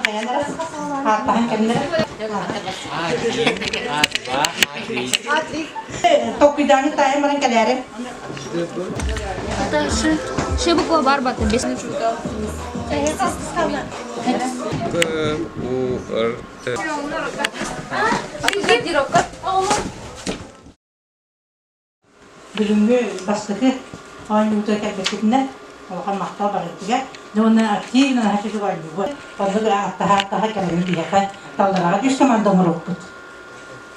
хайанара ааттаһан кэллэр. Толкуйдааны таайан баран кэлээри. Это ш, ш буква бар бата без. Б, У, Р, Т. Бүгүҥҥү бастакы оонньуута кэлбэппитинэ улахан махтал барыытыгар. Дьэ уонна активно наһаа үчүгэй оонньуубут. Оннук ааттаһа-ааттаһа кэлэбин биһиэхэ таллараҕа үс команда оҥоруохпут.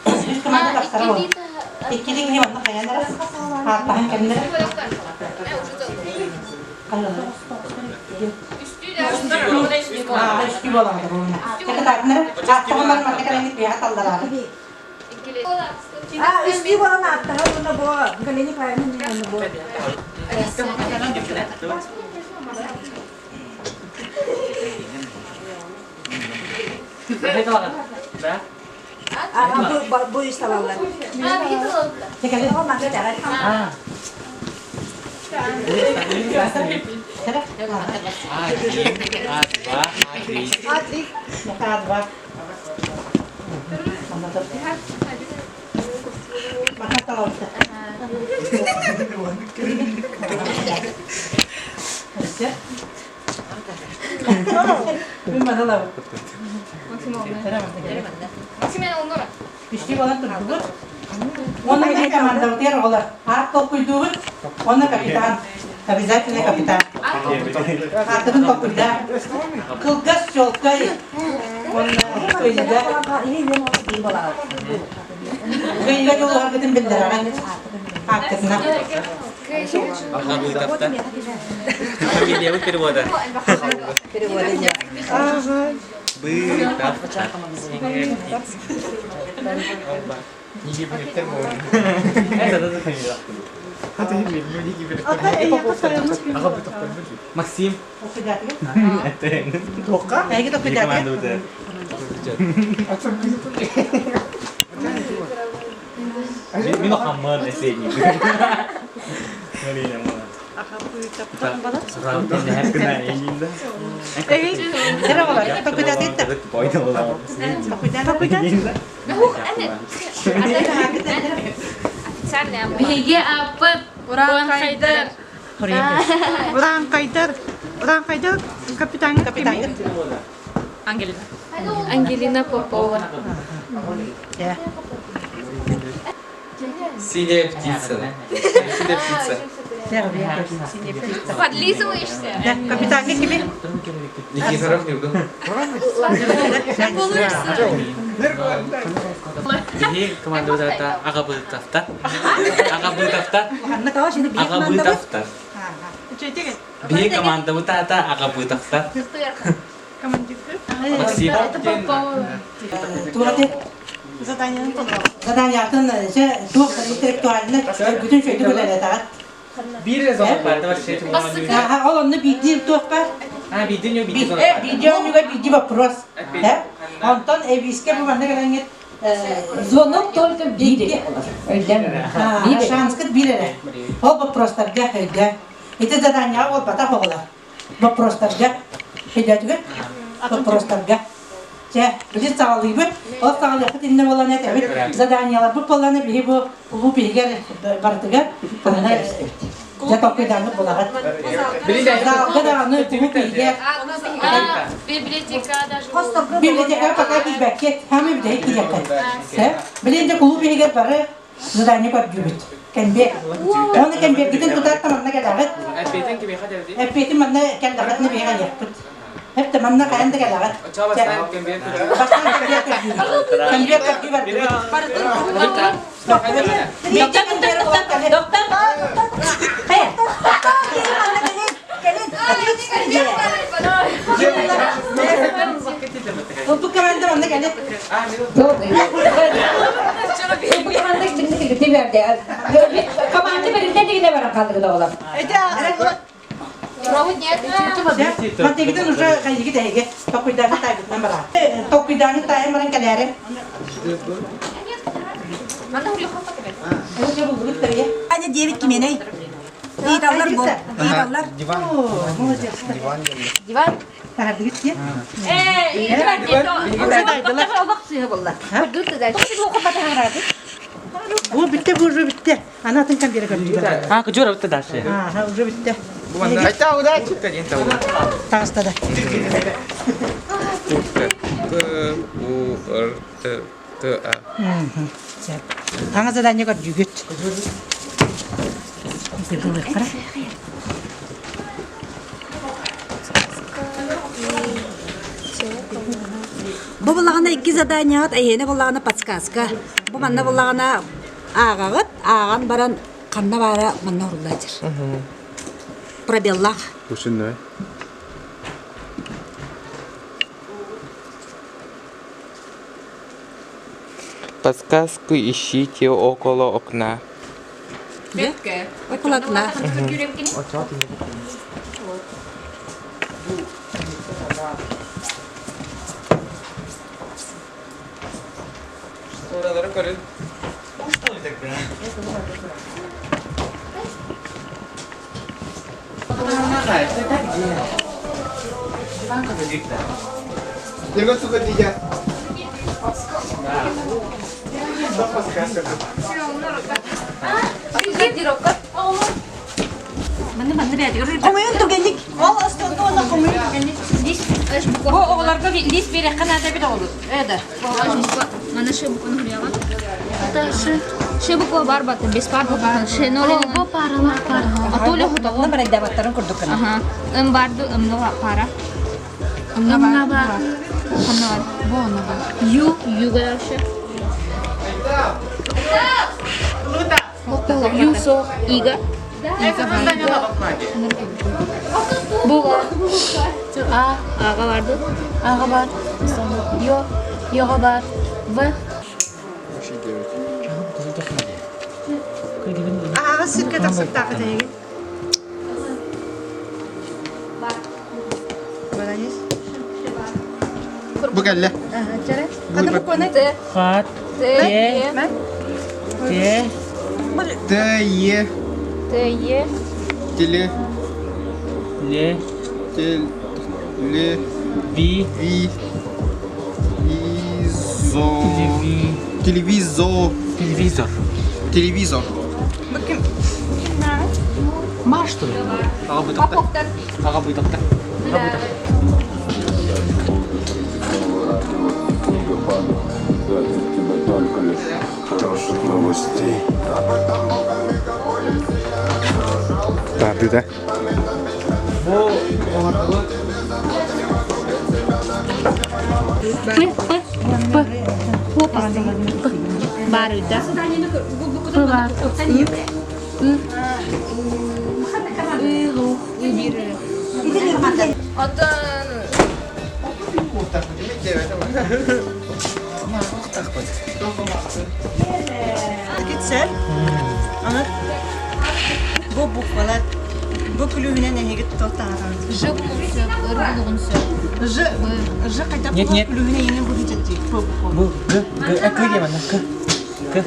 Үс команда тахсара буолла. Иккилии киһи манна хайаан эрэ ааттаһан кэллэр. Үстүү буолаҕа буолна. Кытаатынара ааттаһан баран манна кэлэҥҥит биһиэхэ таллараары. А, үстүү буолан ааттаһар уонна бу Галина Николаевна уонна бу. А, бу бу үс талаллар. А1, А2, А3. А3. А2. Үстүү буолан турдубут. Уонна биһиги командабытыгар оҕолор аат толкуйдуубут. Уонна капитан. Обязательно капитан. Аатыбын толкуйдаа. Кылгас, чуолкай уонна кыайыыга кыайыыга дьулуһаргытын биллэрэҕин. Ааккытына. Аҕабыытаптар. Фамилиябыт перевода. Бытафта. Максим. Эйги токуйдаатыгыт? Мин охаммын эсэни. Биһиги ааппыт Уран Хайдар. Уран Хайдар. Уран Хайдар капитан Капитан. Ангелина. Ангелина Попова. Синяя птица. Синяя птица. Подлизываешься? Да, капитанга кими? Никифоров Нюргун. Биһи командабыт Аҕабыытафта. Аҕабыытафта. Аҕабыытафтар. Биһи командабыт аата Аҕабыытафтар. Максим. Тугаты заданиятын дьэ туох интеллектуально бүтүн шөйдүк үлэлэтэҕит. Биир эрэ звонок баар, вообще Аха, ол онно биирдии туох баар? А, биирдии ньу, биирдии звонок баар. Биирдии оонньууга биирдии вопрос. Онтон эбиискэ бу манна кэлэҥҥит Звонок только биир эрэ болар. Өйдөн. Шанскыт биир эрэ. Ол вопростарга өйдө. Ити заданияҕа буолбатах оҕолор. Вопростарга. Өйдөөтүгүт? Вопростарга. Чэ, билин саҕалыыбыт. Ол саҕалыахпыт иннэ буолан этэбит. Заданияларбыт буолланы биһи бу улуу биһигэр барытыгар манна дьэ толкуйдааннык булаҕыт. Залга даҕаны кулууп иһигэр Библиотека даже. Библиотека пока киирбэккит. Хаамы бүтэһик киириэххит. Билин дьэ кулууп иһигэр бары задание көрдүүбүт. Кэмбиэр. Оны кэмбиэргитин тутаат манна кэлэҕит. Эппиэтин кимиэхэ дэбити? Эппиэтин манна кэллэҕитинэ биһиэхэ иһиэхпит. Эптэ манна хайан да кэлэҕит. Бастаан кэмбиэр көрдүүбүт. Кэмбиэр көрдүү бардыбыт. Доктор, доктор, доктор. Хайа. Ылбыт команда манна кэлит. Команда берилде дегене баран калдыгы да олар. Мантегитин уже хайыгы тэһиги токуйдааны таайбытынан бараа. Токуйдааны таайан баран кэлээри. Аня 9 кименей. Ыыталлар бу. Ыыталлар. Диван. Молодец. Диван. Диван. Таһардыгыт диye. Бу bitti, bu уже bitti. Ана атын компьютер көрдүлэр. А, кыжура бутта дальше. Ага, уже bitti. Айта удачи! Таҕыста да. П, У, Р, Т, Т, А. Таҥа задание көрдүгүт. Көрдүгүт. Бу буллаҕына икки заданиеҕыт эйиэнэ буллаҕына подсказка. Бу манна буллаҕына ааҕаҕыт, ааҕан баран ханна баара манна уһуллаачыр. Пробеллаах. Ушинной. Подсказку ищите около окна. Около окна. Oraları көрün. Хомуйун түгэнник. Ол остуолга уонна хомуйун түгэнник. Бу оҕолорго лист биэриэххэ наада эбит оҕолор. Эда. Мана ше букваны хуряга. Это ше ше буква бар бата без пар буква. Ше ноль. Бу паралар пара. А то ли Онно барайдаабаттарын курдук гына. Ага. Ым барды ымна пара. Ымна бар. Ымна бар. Бу ымна бар. Ю юга ше. Ю со ига. Бу. А ага барды. Ага бар. Йо йога бар. В. Ага, сирке тахсыптаах этеги. Бу кэллэ. Ханна букваны? Хат. Т. Т. Т, Е, Т Е Теле, Л. Тел, Ле, Ви. Ви, Изо, Телеви. Телевизор, Телевизор. Телевизор. Ма что ли? Ага бутакта. Ага бутакта. Ага бутакта. От тебя только лишь хороших новостей. Да, ты да? П П П Опа. П. Барыда. П бар. Ы. Ы. Отон Китсел. Аны бу буквалар бу күлүгүнэн эһиги тотааран. Ж булугун сөп, Р булугун сөп. Ж Ж кайда Нет, нет. күлүгүнэн эҥин бу дии бу буква. Бу Г. Г. А К где мана? К. К.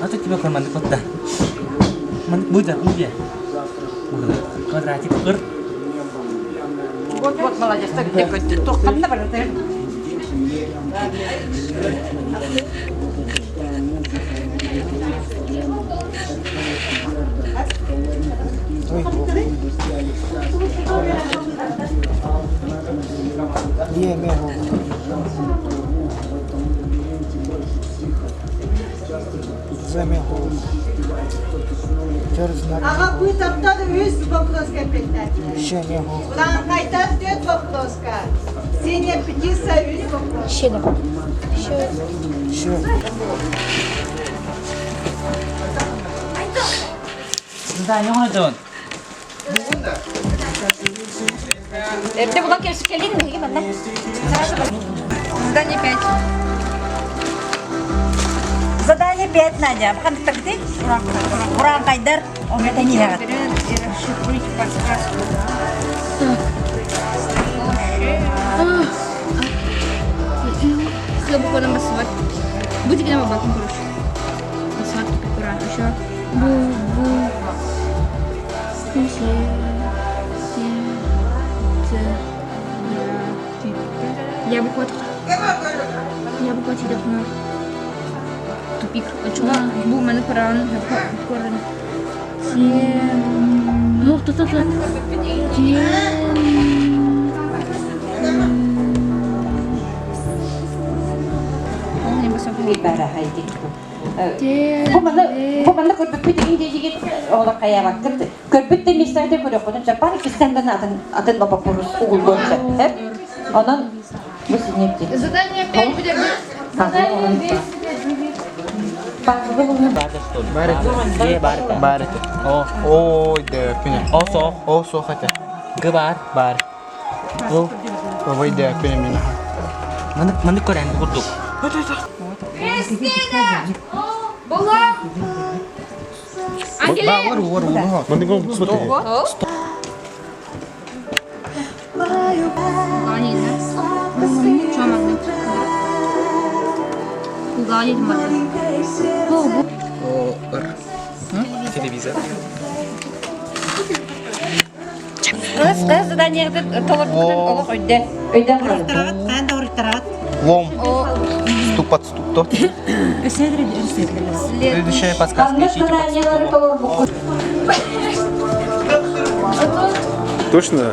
А тут тебе команды вот да. Ман буда, буда. Буда. Квадратик. Р. Вот вот молодец, так где Тохтамна бараты. Ага, бу таптады үс вопрос кепеттер. Улан кайтар төрт вопроска. Синяя птица үс вопрос. Задание оңойдон. Эрдэ булан келсик келин биһиги манна. Задание 5. Задание 5, Надя. Ханнык тагды? Уран кайдар. Омета не ягат. Расшифруйте подсказку. Х буква басват. Будь гнама бакым короче. Басват кура. Еще. Бу бу. С С Т. Я буква Я буква телефона. Тупик. Очума бу маны көрөн көрөн. Ну, кто-то Бу маны бу маны көрбүппүт иһин диэжигит оҕолор хайаабаккыт. Көрбүт да миэстэҕитэ көрүөххүтүн сөп. Баар иккистэн да атын атын боппуруос угуллуон сөп. Сөп? Онон бу синьиэк дии. Задание 5 будет. Задание Е бар этэ. Баар этэ. О. Ой, дөпүнэ. О суох. О суох этэ. Г бар. Баар. Ол. Ой, дөпүнэ мин. Маннык маннык көрөн курдук. Кристина! Была! Бар, бар, бар. Маннык смотри. О, Р. Телевизор. Кыз кыз заданиеҕытын толорбуккутун олох өйдө өйдөөн хаалбыт. Уруттараҕыт, хаан да уруттараҕыт. Лом. Стук под стук то. Следующая подсказка. Ханнык Ищите заданиелары подсказку. толорбуккут? Точно?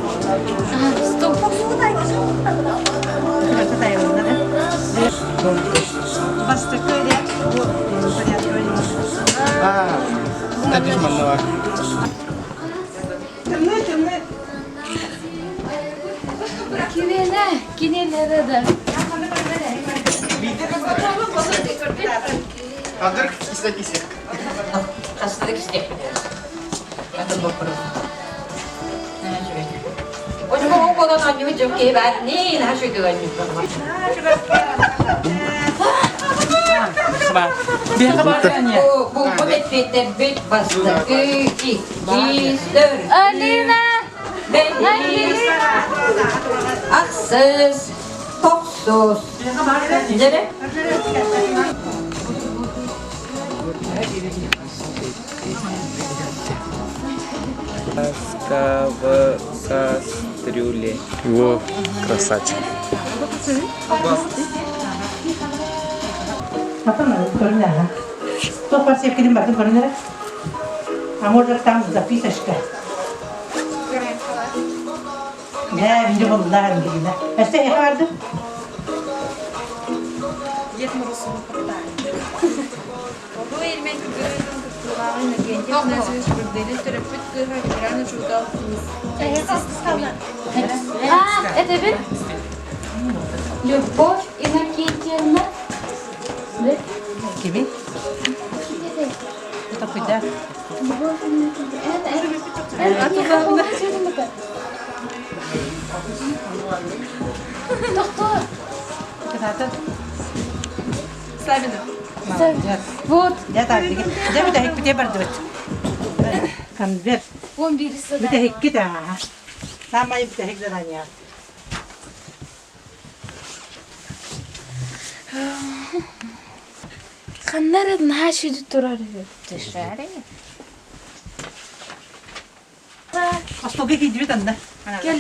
Бастакы ряд, бу порядковый. А, это дишманного. Тымны, тымны. Кинене, кинене да. Адыр кисә-кисә. Хастык истиэхпит. Атын боппуруос. Очко колон анньуу дьон киһи баар нин аһа шүйдүг анньуу. Булбут эппиэттэрбит бастакы, иккис, төрдүс, Алина! бэһис, ахсыс, тохсус. Дьэ Каска в кастрюле. Во, красавчик. Потом көрүнэ аха. Туох бар сиэпкитин батын көрүнэрэ. А может там записочка. Дьэ, видео булла ангелина. Өссө эһэ барды? Дед Мороз Оҕо элмэн кыргыһыытын кыттыылааҕа Иннокентий Афанасьевич Бырдыылин төрөппүт кыыһа ветеран учуутал А, это вы? Любовь Иннокентьевна? Да? Кими? Это куда? Любовь Иннокентьевна. Это, это, Доктор! Это Савина. Молодец. Вот. Дьэ так, дьэ бүтэһикпитэ бардыбыт. Конверт. Он бирisi. Бүтэһиккит аа. Самай бүтэһик задание. Ханна эрэ наһаа сүдү турар үһү. Остуолга киирдибит анна. Кел.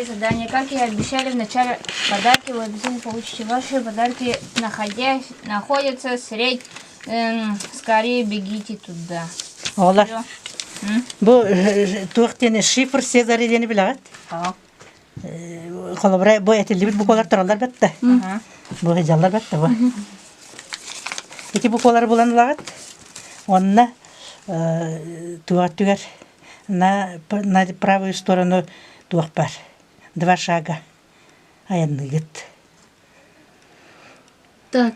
Задание. Как и обещали в начале подарки, вы обязательно получите ваши подарки, находясь, находятся средь, скорее бегите туда. Оҕолор. Бу туох диэн шифр Цезарь диэни билэҕит? Холобура бу этиллибит буквалар тураллар бэтте. Бу дьаллар бэтте бу. Ити буквалары булан ылаҕыт. Онно туох түгэр на на правую сторону туох бар. Два шага айанныгыт. Так.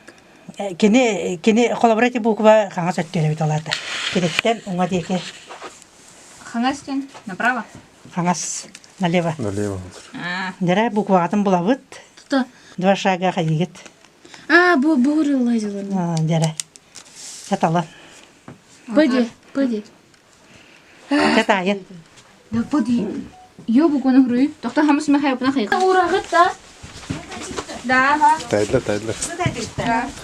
Кини кини холобура ити буква хаҥас өттүгэр эбит ол аата. Киниттэн уҥа диэки Хаҥас диэн направо? Хаҥас налево. Налево. Дэрэ букваҕытын булабыт. Тута. Два шага хайыгыт. А, бу бурылла Дэрэ. Чаталан. Пойди, пойди. Чатайын. Да поди. Йо букваны хруй. Тохто хамыс махай опна хай. Урагыт да. Да. Тайдла, тайдла.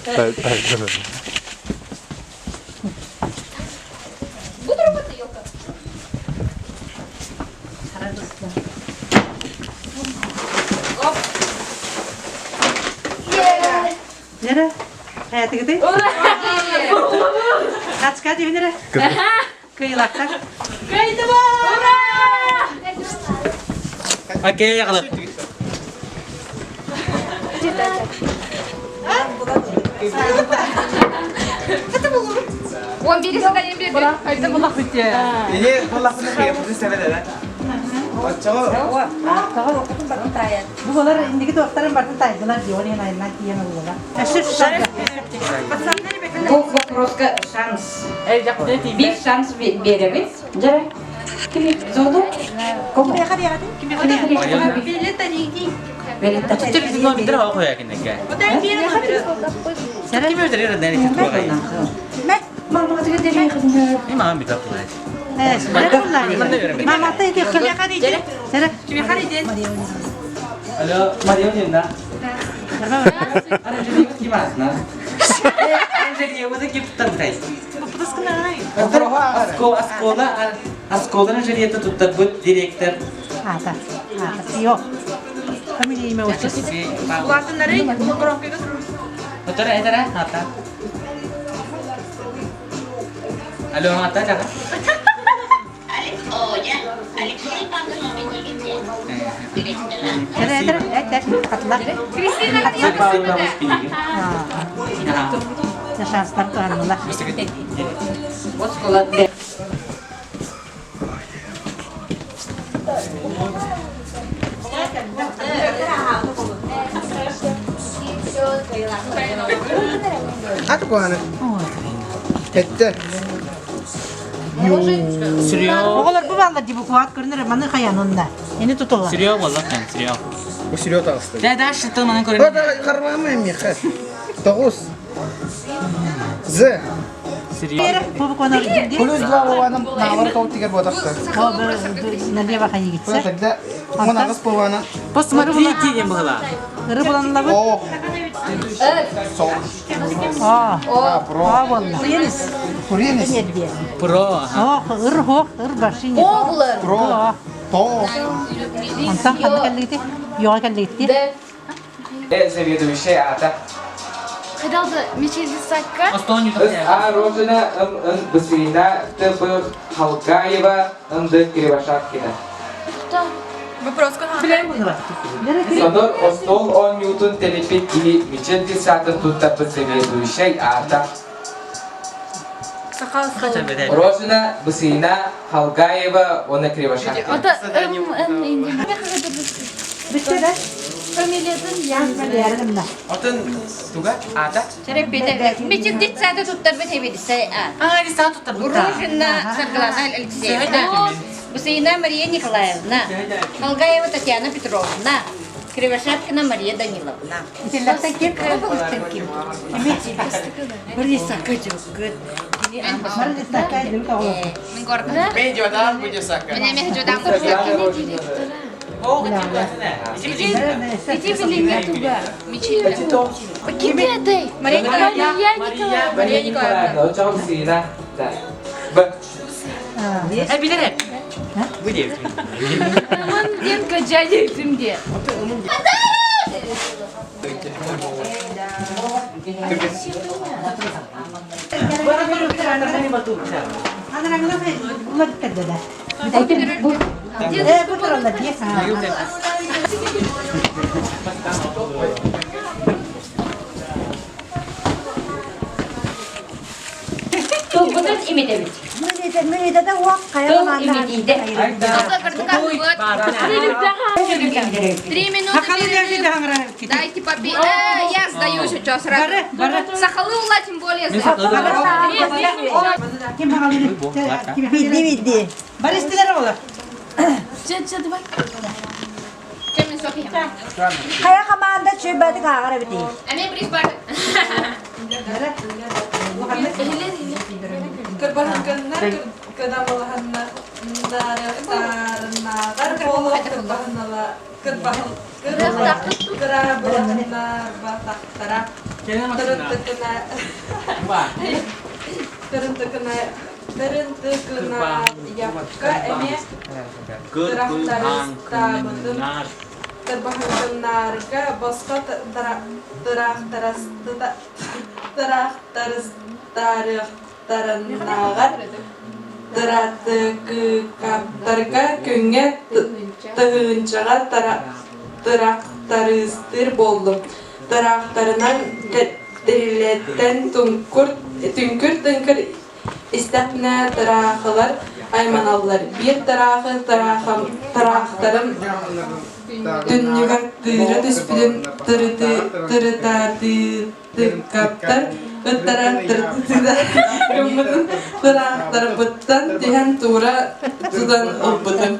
Тайдла. Буду работать, елка. Дьэрэ, хайатыгытый? Хацка дьүһүнэрэ? Кыйылактар. Окей, яғылы. Он бери задание берди. Это была хоть. Ini буоллахпына кыйаппытын сэбэлэрэ. Оччоҕо Бу болар индики туохтарын бартын тайдылар дии, ол иһин айаннаан тиийэн ыллылар. Бу вопроска шанс. Биир шанс биэрэбит. Дьэ, кими зоду? Кому? Алло, Мария Владимировна. Анжелика Кимасна. Анжелика, вы такие туттарбытай. Оскола, оскола Анжелика туттарбыт директор. Ата, ата, йо. Фамилия имя отчество. Отара, этара, ата. Алло, ата, жаға. Эре, эре, эре, хатылар. Шанстар туһаннылар. Оскола. Аты куһаны. Этте. Оҕолор бу бааллар дии букваат көрүнэр маны хайанынна. Эни тутулла. Сериал болла кэн, сериал. Бу сериал таҕысты. Да, да, что манан көрөн. Бата хармама эмиэхэ. Тоҕус. З. Сериал. Бу букваны дии. Плюс два буоланым наалар кол тигер буотахта. Налево хайыгытса. Тогда он аҕыс буолаана. Посмотри, тиген была. Ыры буланлабыт. О. Сол. А, А, про. а болла. Куренис. Куренис. Про, ага. Ох, ыр хох, ыр башини. Про. То. Онтан ханна кэллигити? Йоға кэллигити. Заведующая ата. Кадалды мечелди сакка. С А Рожина, М Н Басырина, Т Б Халгаева, Н Д Кривошапкина. Сонор остол оонньуутун тэлиппит киһи Мичел детсадын туттарбыт заведующай аата. Рожина, Бысыина, Халгаева уонна Кривошапкина. Это М Н инди. Бүттэ да? Фамилиятын Ярымна. Отын туга аата? Мечелди саада туттарбыт эбидиссе. А, детсад туттарбыт. Ружина Саргалана Алексеевна. Бусейна Мария Николаевна. Халгаева Татьяна Петровна. Кривошапкина Мария Даниловна. Итиллэртэн ким? Бары детсадка дыбыт оҕолор. Иди билиңе туга. Ким этэй? Мария Николаевна. Мария Николаевна. Очоҕо Бысыина. Да. Б. Э, билер. Бу деп. Мын ден кача димде. Анараңна улар биттер да. Э, бу тураллар дии. Тылбытын иметебит. Мүнүтэ да уох Тыл иметиде. Три минуты перерыв. Дайте попить. Я сдаюсь сейчас сразу. Бары, бары. Сахалы ула тем более. Ким хагалыны? Бидди бидди. Бары истилер оҕолор. Чем мен сок ем? Хайа хамаанда чөйбәтик ааҕар эбити. Аме брис бар. Кырбаһынканнар кыдамалаһаннар нарыктарынааҕар буола кырбаһынала кырбаһын кырабылаһыннарбатахтара тырынтыкына тырынтыкына тырынтыкынаайакка эмиэ тырахтарыстаабытым. Тырбаһыҥкыннаарга босхо тыраахтарыстаарыахтарынааҕар тыратыкыыктарга күҥҥэ тыһыынчаҕа тырахтарыыстыыр буоллум. Тыраахтарынан тэрилтэн түҥкүр-түҥкүр Истэхпинэ тыраахылар айманаллар, биир тыраахы тыраахтарым түннүгэр тыыра түспүтүн тырытаатыытыккаптар ыттара тырытыыта гыммытын тыраахтарбыттан түһэн туура тутан ылбытым.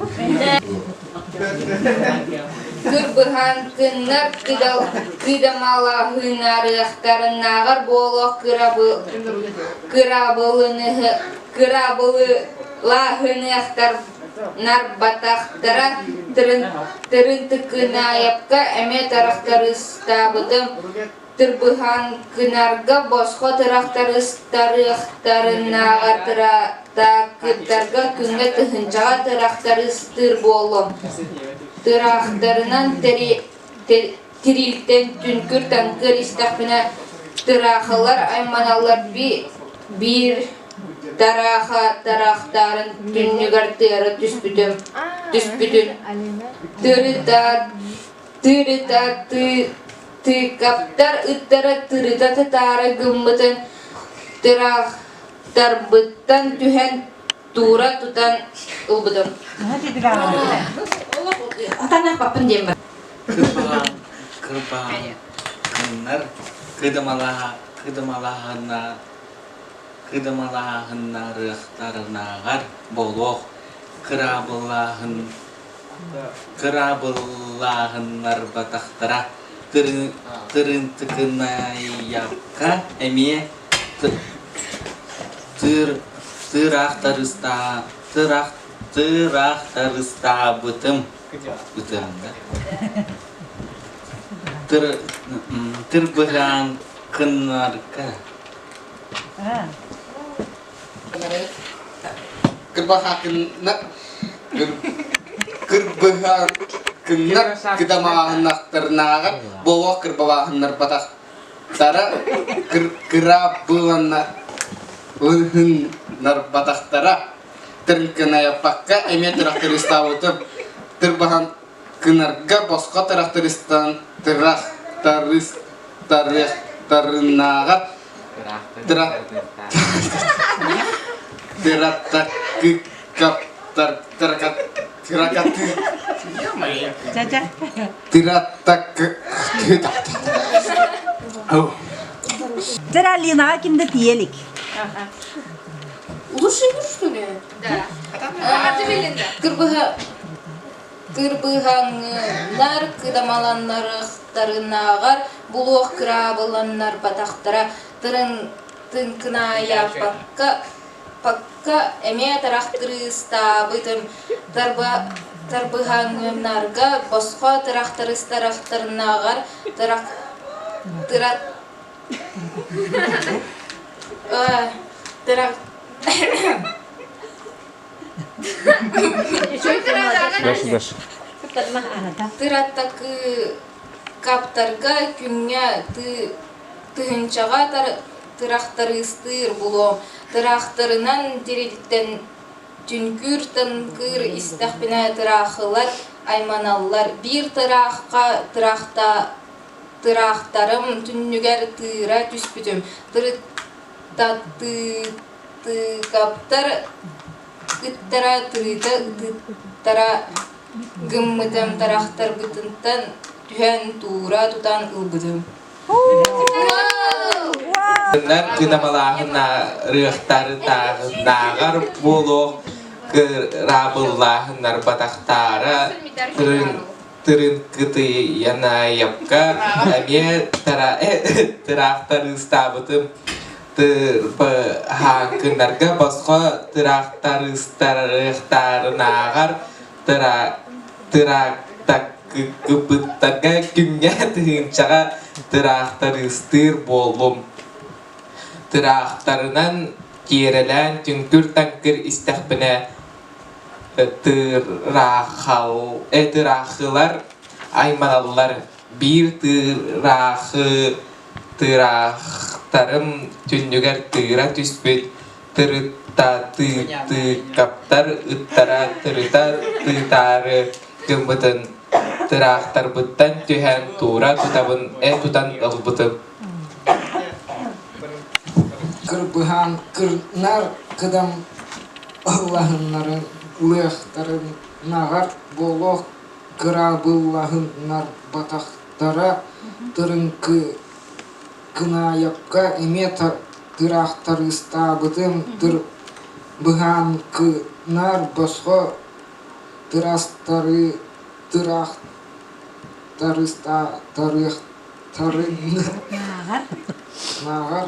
Кырбыһаҥкыннар кыдамалаһыннарыахтарынааҕар буолуох кырабыллааһыныахтарнарбатахтара Тырынтыкынаайапка эмиэ тырахтарыыстаабытым Тырбыһаҥкынарга босхо тырахтарыстарыахтарынааҕар тыраахтарга күҥҥэ тыһыынчаҕа тырахтарыстыыр буоллум. Тыраахтарынан тирилтэн түҥкүр-таҥкыр истэхпинэ тыраахылар айманаллар биир тарааха тараахтаарын түннүгэр тыара түспүтүм түспүтүн тырыта Тыыкаптар ыттара тырыта тытаары гыммытын тыраахтарбыттан түһэн туура тутан ылбытым. Атанахпаппын диэн бар. Кырбаан, кырбаан, кыннар, кыдамалаһа, кыдамалаһына, кыдамалааһыннарыахтарынааҕар буолуох, кыраабылааһын кыраабыллааһыннарбатахтара Тырынтыкынайапка эмиэ тыраахтарыстаабытым Тырбыһаҥкыннарга Кырбаһаакыннар кырбыһаакыннар кыдамааһыннахтарынааҕар буолуох кырбалааһыннарбатахтара кыраабыланнарбатахтара тырыҥкынайаппакка эмиэ тырахтарыыстаабытым тырбаһан кынарга босхо тырахтарыстан тырахтарыстарыахтарынааҕар Дьэ, Алинаҕа ким да тиийэ илик. Лучше что ли? Да. Кырбыһа Кырбыһаҥнар кыдамаланнарыахтарынааҕар булуох кыраабыланнарбатахтара тыҥкынаайаппакка эмиэ тырахтарыыстаабытым Тарбыһаҥнарга босхо тырахтарыстарахтарынааҕар Дальше, дальше. Тыраттакыыкаптарга күҥҥэ тыһыынчаҕа тырахтарыыстыыр булуом, тыраахтарынан тирилтэн түҥкүр-таҥкыр истэхпинэ тыраахылар айманаллар, биир тыраахха тыраахтарым түннүгэр тыыра түспүтүм, Тыыкаптар ыттара тырыта ытыттара гыммытым тарахтарбытыттан түһэн туура тутан ылбытым. Кыдамалааһыннарыахтарынааҕар буолуох кыраабыллааһыннарбатахтара Тырынкытыйанаайапка эмиэ тыраахтарыыстаабытым Тырбыһаҥкыннарга босхо тыраахтарыыстарыахтарынааҕар тыраактаккыппыттарга күҥҥэ тыһыынчаҕа тыраахтарыыстыыр буоллум. Тыраахтарынан тиэрэлээн түҥкүр-таҥкыр истэхпинэ тыраахылар. айманаллар биир тыыраахы тыыраахтарым түннүгэр тыыра түспүт тырыттатыытыыкаптар ыттара тырыта тыытаары гыммытын тыраахтарбыттан түһэн туура тутабын э тутан ылбытым Кырбыһаан кырнар кыдам ыллаһыннарын лыахтарынааҕар буолуох кыраабыллаһыннарбатахтара тырыҥкы Кынаайапка эмиэ тыраахтарыыстаабытым быһааҥкынар босхо тырастары тыраахтарыстарыахтарынааҕар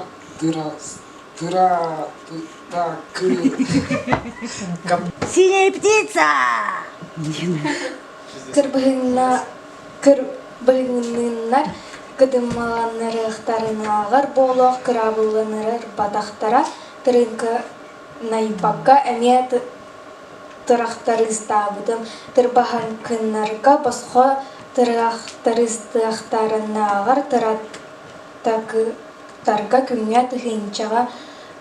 Синяя птица! Кырбыһыннар кыдымаланарыахтарынааҕар буолуох кыраабылланарар батахтара тырыыҥканайбакка эмиэ тырахтарыыстаабытым тырбаһаҥкыннарга босхо тыраахтарыстыахтарынааҕар тыратакыттарга күҥҥэ тыһыынчаҕа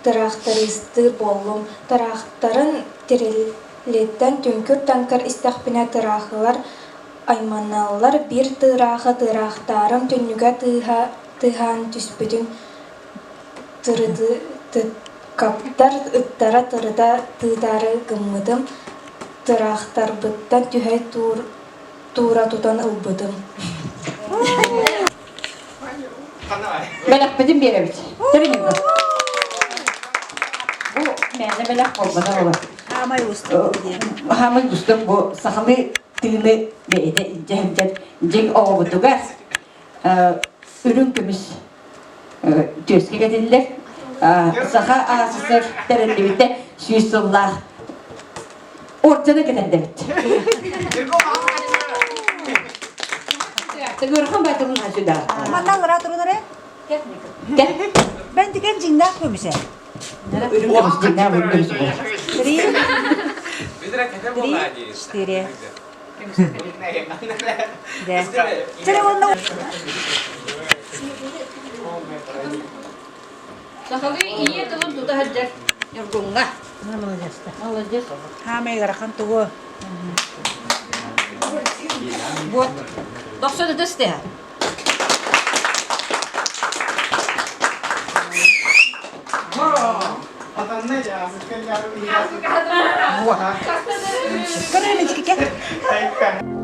тыраахтарыыстыыр буоллум тыраахтарын тирилиттэн түҥкүр-таҥкыр истэхпинэ тыраахылар айманаллар биир тыыраахы тыыраахтаарым түннүгэ тыаһаан түспүтүн тырытыткаптар ыттара тырыта тыытаары гыммытым тыраахтарбыттан түһэ туура тутан ылбытым Бэлэхпитин биэрэбит. Тэринигин. Бу мээнэ бэлэх буолбатах олор. Хаамай устук диэн. Хаамай устук бу сахалыы тыыны бэйэтэ илдьэ сылдьар дьиҥ оҕобутугар үрүҥ көмүс түөскэ кэтиллэр. Саха АССР тэриллибитэ 100 сыллаах ордена кэтэрдэбит. Тыгырхан байтылын сюда. Манна алара турунары? Бен тикен жиңнах көмүсэ. Үрүҥ көмүс дьиҥнээх үрүҥ көмүс буолар. Три, три, четыре. Да. Сахалыы ийэ тылын тута сылдьар Ньургуҥҥа. Молодец. Молодец. Хаамай ыарахан тугу? Вот. Тохсон ытыс тэһэ. Көрөмүн